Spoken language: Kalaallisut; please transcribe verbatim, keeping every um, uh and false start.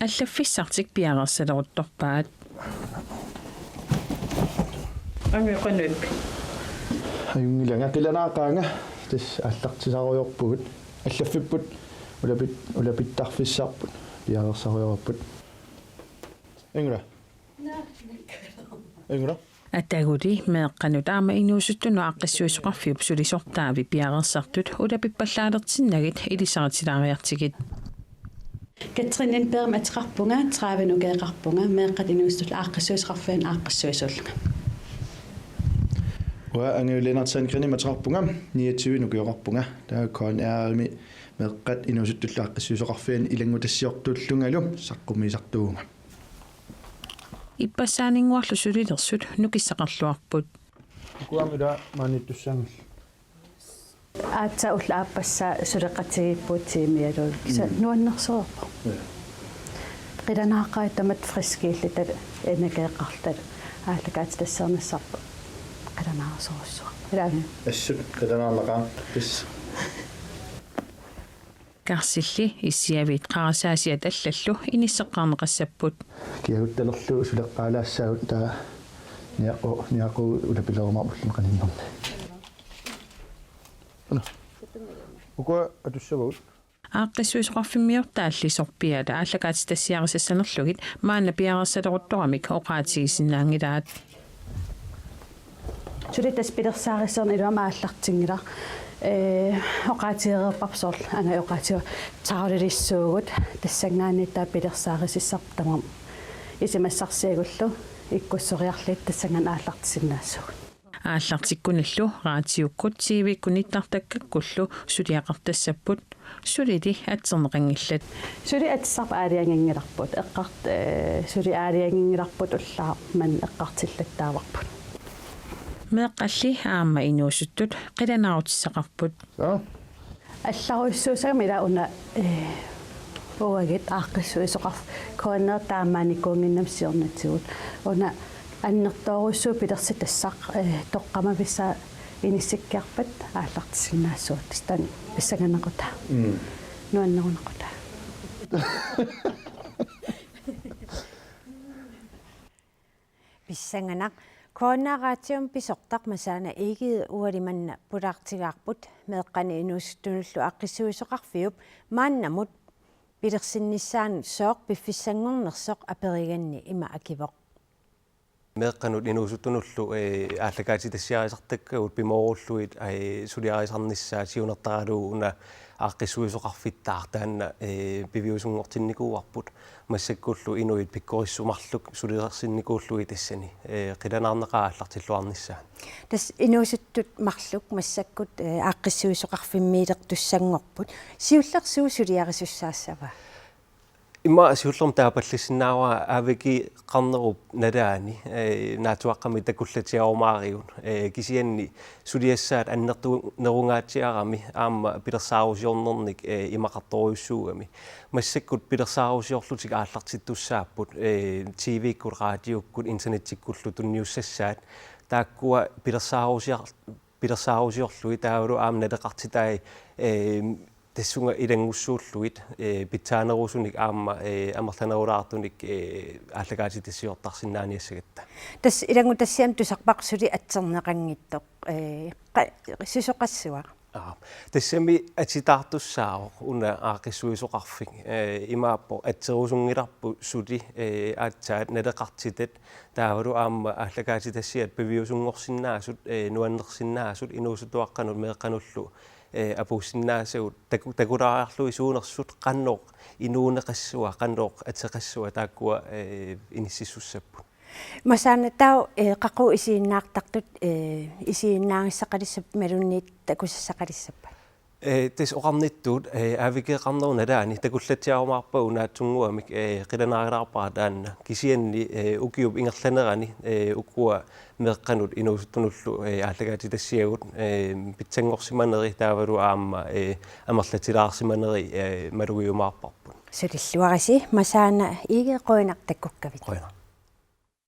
Allaffissartik piareersaleruttorpaat. Angiqanuippi. Ajunngilanga, qilanaaqaanga, tassa aallartisarujoorpugut. Allaffipput ulapit-, ulapittarfissarput piareersarujoorput. Ingula. Ingula. Ataguli meeqqanut aamma inuusuttunut aaqqissuisoqarfiup sulisortaavi piareersartut ulapippallaalertinnagit ilisaritilaariartigit. Katrine Lindberg ateqarpunga, tredive ukioqarpunga, meeqqat inuusuttullu aaqqissuisoqarfianni aaqqissuisuullunga. Uanga Angiu Lennert Sandgreenimik ateqarpunga, niogtyve ukioqarpunga. Taava K N R-imi meeqqat inuusuttullu aaqqissuisoqarfianni ilanngutassiortuullungalu saqqummiisartuuvunga. Ippassaaninnguarlu sulilersut nukissaqarluarput. Ukuamila maaniittussaanngillat. Aatsaat ullut aappassaat suleqatigiippugut tiimialuit. Kisianni Mm. nuannersorpoq. Ja. Qilanaaqaat tamatta friskiilluta, energieqarluta aallakaatitassiornissarput. Qilanaarusorujussuaq. Ilaanni. Assut qilanaarnaqaaq. Tassa. Karsilli issiaviit qarasaasiat allallu inisseqqaarneqassapput. Kiaguttalerlugu suleqqaalaassaagut, taava niaqu-, niaquugut ulapilerumaarput ulluni qaninnerni. Una. Ukua atussavagut. Aaqqissuisoqarfimmiortaalli Sorpiata aallakaatitassiarisassanerlugit maanna piareersaleruttoramik oqaatigisinnaanngilaat. Suli tassa pilersaarusiorneq iluamik aallartinngilaq. Ee, oqaatigereerparput soorlu, anga oqaatiga tarulilissuugut, tassanngaanniit taava pilersaarusussarput tamarmik isumassarsiagullu ikkussoriarlugit tassanngaanniit aallartissinnaassaagut. Aallartikkunillu raatiukkut T V-kkut nittartakkakkullu suliaqartassapput, sulili atserneqanngillat. Suli atisarput aalajanginngilarput, eqqart-, ee, suli aalajanginngilarput ullaaq manna eqqartullattaavarput. Meeqqalli aamma inuusuttut qilanaarutissaqarput. Suu. Allarujussuusagami ila una, ee, uagut aaqqissuisoqarf-, K N R taamaanikuunnginnami siornatigut. Una annertoorujussuuvoq pilersitassaq, ee, toqqammavissaa inissikkiarpat aallartissinnaassaagut, taanna pissanganaqutaaq. Mm. Nuannerunequtaaq. Pissanganaq. K N R-raatiumi pisortaq Masaana Egede uali manna pulaartigaarput meeqqanut inuusuttunullu aaqqissuisoqarfiup maannamut pilersinnissaanut sooq piffissanngornersoq aperiganni ima akivoq. Meeqqanut inuusuttunullu, ee, aallakaatitassiarisartakkagut pimoorullugit, ee, suliarisarnissaat siunertaralugu una aaqqissuisoqarfittaaq taanna, ee, piviusunngortinnikuuarput. Massakkullu inuit pikkorissut marluk sulilersinnikuullugit tassani, ee, qilanaarnaqaaq aallartilluarnissaa. Tassa inuusuttut marluk massakkut, ee, aaqqissuisoqarfimmiilertussanngorput. Siullermik suut suliarisussaassava? Ima siullermik taapallassinnaavara aavikii qarnerup nalaani, ee, naatsuaqqamik takullatsiarumaarigut, ee, kisianni suliassaat annertunerungaatsiarami aamma pilersaarusiornernik, ee, imaqartorujussuugami. Massakkut pilersaarusiorlutik aallartittussaapput, ee, T V-kkut, raatiukkut, internettikkullu tunniussassaat. Taakkua pilersaarusior-, pilersaarusiorlugit taavalu aamma naleqartitai, ee, tassunga ilanngussuullugit, ee, pitsaanerusunik aamma, ee, amerlanerulaartunik, ee, aallakaatitassiortarsinnaaniassagatta. Tassa ilanngutassiami tusarparput suli atserneqanngitsoq, ee, qa-, susoqassuaq? Aa, tassami atitaartussaavoq una aaqqissuisoqarfik, ee, imaappoq atserusunngilarput suli, ee, aatsaat naleqartitat taavalu aamma aallakaatitassiat piviusunngorsinnaasut, ee, nuannersinnaasut inuusuttuaqqanut meeqqanullu, ee, apuussinnaasagut taku-, takulaariarlugit suunersut qanoq inuuneqassua, qanoq ateqassua taakkua, ee, inississussapput. Masaana taava, ee, qaqugu isiginnaartartut, ee, isiginnaagassaqalissappat imaluunniit takusassaqalissappat? Ee, tassa oqarnittut, ee, aavikii qarnerup nalaani takullatsiarumaarpagut naatsunnguamik, ee, qilanaarilaarpara taanna. Kisianni, ee, ukiup ingerlanerani, ee, ukua meeqqanut inuusuttunullu, ee, aallakaatitassiagut, ee, pitsanngorsimaneri taavalu aamma, ee, amerlatilaarsimaneri, ee, malugiumaarparput. Sulilluarisi Masaana Egede, qujanaq takkukkavit. Qujanaq.